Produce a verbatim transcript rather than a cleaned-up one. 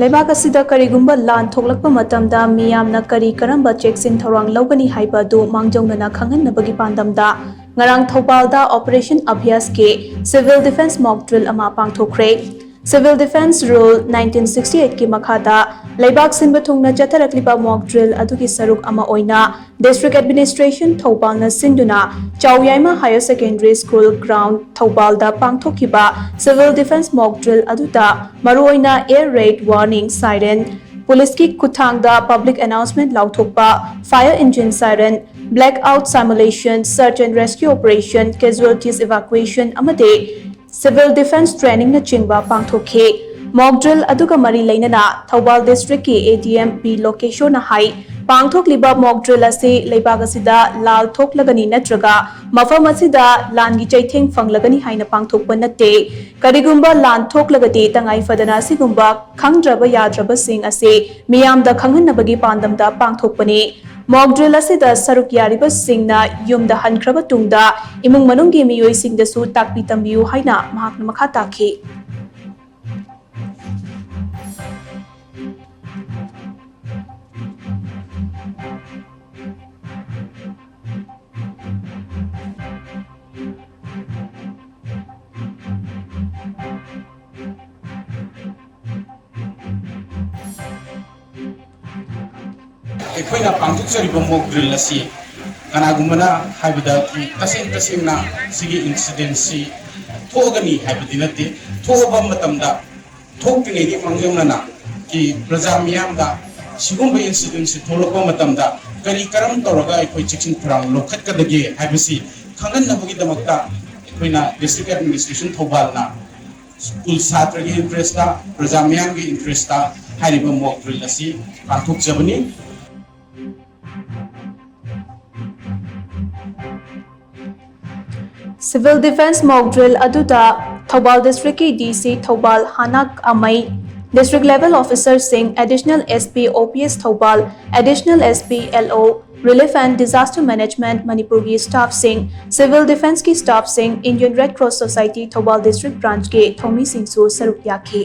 ꯂꯩꯕꯥꯛ ꯑꯁꯤꯗ ꯀꯔꯤꯒꯨꯝꯕ ꯂꯥꯟ ꯊꯣꯛꯂꯛꯄ ꯃꯇꯝꯗ ꯃꯤꯌꯥꯝꯅ ꯀꯔꯤ ꯀꯔꯝꯕ ꯆꯦꯛꯁꯤꯟ ꯊꯧꯔꯥꯡ ꯂꯧꯒꯅꯤ ꯍꯥꯏꯕ ꯑꯗꯨ ꯃꯥꯡꯖꯧꯅꯅ ꯈꯪꯍꯟꯅꯕꯒꯤ ꯄꯥꯟꯗꯝꯗ ꯉꯔꯥꯡ ꯊꯧꯕꯥꯜꯗ Operation Abhyas ꯀꯤ Civil Defence Mock Drill ꯑꯃ ꯄꯥꯡꯊꯣꯛꯈ꯭ꯔꯦ꯫ Civil Defence Rule nineteen sixty eight ꯀꯤ ꯃꯈꯥꯗ ꯂꯩꯕꯥꯛ ꯁꯤꯟꯕ ꯊꯨꯡꯅ ꯆꯠꯊꯔꯛꯂꯤꯕ mock drill ꯑꯗꯨꯒꯤ ꯁꯔꯨꯛ ꯑꯃ ꯑꯣꯏꯅ District Administration ꯊꯧꯕꯥꯜꯅ ꯁꯤꯟꯗꯨꯅ ꯆꯥꯎꯌꯥꯏꯃ Higher Secondary School Ground ꯊꯧꯕꯥꯜꯗ ꯄꯥꯡꯊꯣꯛꯈꯤꯕ Civil Defence Mock Drill ꯑꯗꯨꯗ ꯃꯔꯨꯑꯣꯏꯅ air raid warning siren, ꯄꯨꯂꯤꯁꯀꯤ ꯈꯨꯠꯊꯥꯡꯗ public announcement ꯂꯥꯎꯊꯣꯛꯄ, fire engine siren, blackout simulation, search and rescue operation, casualties evacuation ꯑꯃꯗꯤ Civil Defence Training ꯅꯆꯤꯡꯕ ꯄꯥꯡꯊꯣꯛꯈꯤ꯫ Mock drill ꯑꯗꯨꯒ ꯃꯔꯤ ꯂꯩꯅꯅ ꯊꯧꯕꯥꯜ District ꯀꯤ A D M B ꯂꯣꯀꯦꯁꯣꯅ high, ꯄꯥꯡꯊꯣꯛꯂꯤꯕ mock drill ꯑꯁꯤ ꯂꯩꯕꯥꯛ ꯑꯁꯤꯗ ꯂꯥꯜ ꯊꯣꯛꯂꯒꯅꯤ ꯅꯠꯇ꯭ꯔꯒ ꯃꯐꯝ ꯑꯁꯤꯗ ꯂꯥꯟꯒꯤ ꯆꯩꯊꯦꯡ ꯐꯪꯂꯒꯅꯤ ꯍꯥꯏꯅ ꯄꯥꯡꯊꯣꯛꯄ ꯅꯠꯇꯦ꯫ ꯀꯔꯤꯒꯨꯝꯕ ꯂꯥꯟ ꯊꯣꯛꯂꯒꯗꯤ ꯇꯉꯥꯏ ꯐꯗꯅ ꯑꯁꯤꯒꯨꯝꯕ ꯈꯪꯗ꯭ꯔꯕ ꯌꯥꯗ꯭ꯔꯕꯁꯤꯡ ꯑꯁꯤ ꯃꯤꯌꯥꯝꯗ ꯈꯪꯍꯟꯅꯕꯒꯤ ꯄꯥꯟꯗꯝꯗ ꯄꯥꯡꯊꯣꯛꯄꯅꯤ꯫ Mock drill ꯑꯁꯤꯗ ꯁꯔꯨꯛ ꯌꯥꯔꯤꯕꯁꯤꯡꯅ ꯌꯨꯝꯗ ꯍꯟꯈ꯭ꯔꯕ ꯇꯨꯡꯗ ꯏꯃꯨꯡ ꯃꯅꯨꯡꯒꯤ ꯃꯤꯑꯣꯏꯁꯤꯡꯗꯁꯨ ꯇꯥꯛꯄꯤ ꯇꯝꯕꯤꯌꯨ ꯍꯥꯏꯅ ꯃꯍꯥꯛꯅ ꯃꯈꯥ ꯇꯥꯈꯤ꯫ ꯑꯩꯈꯣꯏꯅ ꯄꯥꯡꯊꯣꯛꯆꯔꯤꯕ mock drill ꯑꯁꯤ ꯀꯅꯥꯒꯨꯝꯕꯅ ꯍꯥꯏꯕꯗ ꯇꯁꯦꯡ ꯇꯁꯦꯡꯅ ꯁꯤꯒꯤ incident ꯁꯤ ꯊꯣꯛꯑꯒꯅꯤ ꯍꯥꯏꯕꯗꯤ ꯅꯠꯇꯦ꯫ ꯊꯣꯛꯑꯕ ꯃꯇꯝꯗ, ꯊꯣꯛꯇ꯭ꯔꯤꯉꯩꯒꯤ ꯃꯥꯡꯖꯧꯅꯅ ꯀꯤ ꯄ꯭ꯔꯖꯥ ꯃꯤꯌꯥꯝꯗ ꯁꯤꯒꯨꯝꯕ incident ꯁꯤ ꯊꯣꯛꯂꯛꯄ ꯃꯇꯝꯗ ꯀꯔꯤ ꯀꯔꯝ ꯇꯧꯔꯒ ꯑꯩꯈꯣꯏ ꯆꯦꯛꯁꯤꯟ ꯊꯧꯔꯥꯡ ꯂꯧꯈꯠꯀꯗꯒꯦ ꯍꯥꯏꯕꯁꯤ ꯈꯪꯍꯟꯅꯕꯒꯤꯗꯃꯛꯇ ꯑꯩꯈꯣꯏꯅ District Administration ꯊꯧꯕꯥꯜꯅ ꯁ꯭ꯀꯨꯜ ꯁꯥꯇ꯭ꯔꯒꯤ interest ꯇ, ꯄ꯭ꯔꯖꯥ ꯃꯤꯌꯥꯝꯒꯤ interest ꯇ ꯍꯥꯏꯔꯤꯕ mock drill ꯑꯁꯤ ꯄꯥꯡꯊꯣꯛꯆꯕꯅꯤ꯫ Civil Defence Mock Drill ꯑꯗꯨꯗ ꯊꯧꯕꯥꯜ District ꯀꯤ D C Thoubal ꯍꯥꯅꯥꯛ ꯑꯃꯩ, District Level Officer ꯁꯤꯡ, Additional S P O P S Thoubal, Additional S P L O, Relief and Disaster Management ꯃꯅꯤꯄꯨꯔꯒꯤ staff ꯁꯤꯡ, Civil Defence ꯀꯤ staff ꯁꯤꯡ, Indian Red Cross Society Thoubal District Branch ꯀꯤ ꯊꯧꯃꯤꯁꯤꯡꯁꯨ ꯁꯔꯨꯛ ꯌꯥꯈꯤ꯫